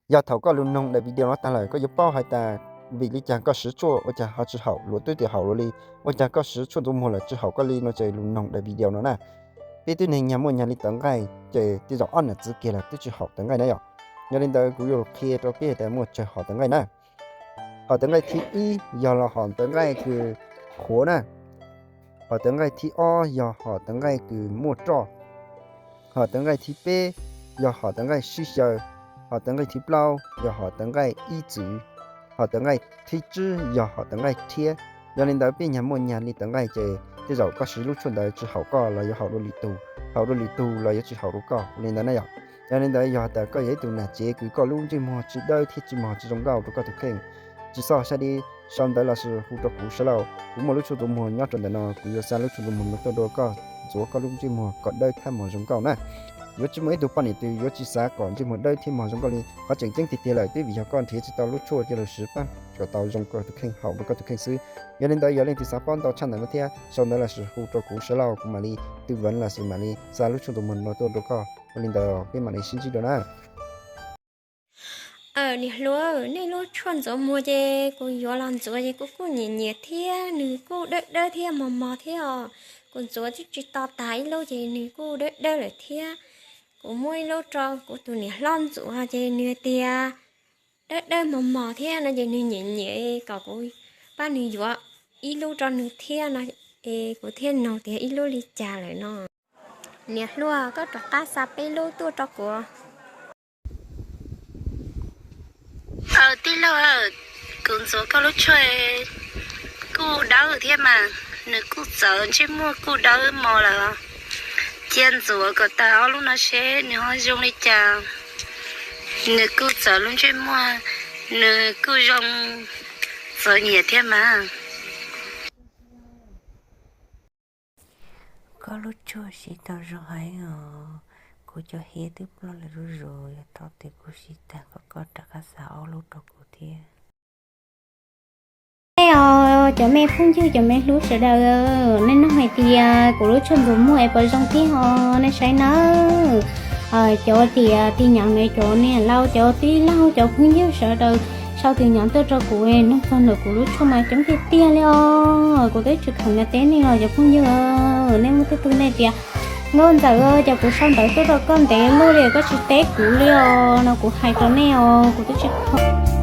Yog thaum koj lug noog daim video no tag lawm koj yuav paub hais tas vim li cas koj siv tshuaj ua cas ho tsis haum, luag twb tias haum luag li, ua cas koj siv tshuaj ntxuav muag lawm tsis haum koj li no ces lug noog daim video no na. Peb tib neeg nyag muaj nyag li tawv nqaij ces tej zaum ob nam txwv kiag los twb tsis haum tawv nqaij na yom. Yog li ntawd kuv yuav qhia rau peb tas muaj tsawg hom tawv nqaij na. Hom tawv nqaij thib ib yog los hom tawv nqaij kws qhuav na. Hom tawv nqaij thib ob yog hom tawv nqaij kws muaj roj. Hom tawv nqaij thib peb yog hom tawv nqaij sib xyaw. Hom tawv nqaij thib plaub yog hom tawv nqaij ib txwv. Hom tawv nqaij thib tsib yog hom tawv nqaij rhiab. Yog li ntawd peb nyag muaj nyag li tawv nqaij ces tej zaum koj siv lub tshuaj ntawd tsis haum koj los yuav haum dua lwm tus, haum dua lwm tus los yuav tsis haum dua koj li ntawd na yom. Yog li ntawd yog tas koj yog ib tug nam tsev kws koj lub ntsej muag tsis dawb thiab tsis mos tsis zoo nkauj rau koj tus kheej, tsis txhob sab dib, sau ntawv los sis hu rau kuv sawv lauj, kuv muaj lub tshuaj ntxuav muag nyob rau ntawm no, kuv yuav xa lub tshuaj ntxuav muag no tuaj rau koj ntxuav koj lub ntsej muag kom dawb thiab mos zoo nkauj na. Yuav tsis muaj ib tug poj niam twg yuav tsis xav kom ntsej muag dawb thiab mos zoo nkauj li, qhov tseem ceeb tiag tiag lawm twb vim yog koj nrhiav tsis tau lub tshuaj coj los siv pab kom tau zoo rau koj tus kheej, haum rau koj tus kheej xwb. Yog li ntawd yog leej twg xav paub ntau tshaj ntawm no thiab sau ntawv los sis hu rau kuv sawv lauj, kuv mam li tư vấn los sis mam li xa lub tshuaj ntxuav muag no tuaj rau koj. Ua li ntawd peb mam li sib ntsib dua na. Niam hluas, nej lub tshuaj ntxuav muag ces kuv yuav los ntxuav ces kuv kuj nyiam nyiam thiab, nws kuj dawb dawb thiab mos mos thiab os. Kuv ntxuav twb tsis to tas ib lub ces nws kuj dawb dawb lawm thiab. Kuv muab ib lub rau kuv tus niam hlob ntxuav ces nws tias dawb dawb mos mos thiab no ces nws nyiam nyiam kom kuv pab nws yuav ib lub rau nws thiab no, es kuv thiaj nug tias ib lub li cas lawm no. Niam hluas, koj rov qab xa peb lub tuaj rau kuv. Aw tij laug, kuv ntxuav koj lub tshuaj kuj dawb thiab mas, nws kuj txawv, ntsej muag kuj dawb mos lawm. Cia ntxuav kom tag ob lub no seb nws ho zoo li cas. Nws kuj txawv lub ntsej muag, nws kuj zoo txawv nyiam thiab mas. Koj lub tshuaj siv tau zoo heev os. Kuv cov hiav twb ploj lawm zuj zus, yog thaum twg kuv siv tag kom koj rov qab xa ob lub rau kuv thiab. Os, cov me phooj ywg cov me hlub sawv daws, nej nug hais tias kuv lub tshuaj ntxuav muag es puas zoo thiab ho nej saib nawb. Cov tias tij nyeem no, cov niam laus cov tij laug cov phooj ywg sawv daws, sau tus nyob tuaj rau kuv nug txog ntawm kuv lub tshuaj mas coob tiag tiag li os. Kuv twb tsis khoom nyob teb nej los cov phooj ywg, nej muaj tej tug nej tias nkauj ntxawm, ces kuv sau ntawv tuaj rau koj ntev luaj li koj tsis teb kuv li os no kuv hais rau nej os, kuv twb tsis khoom.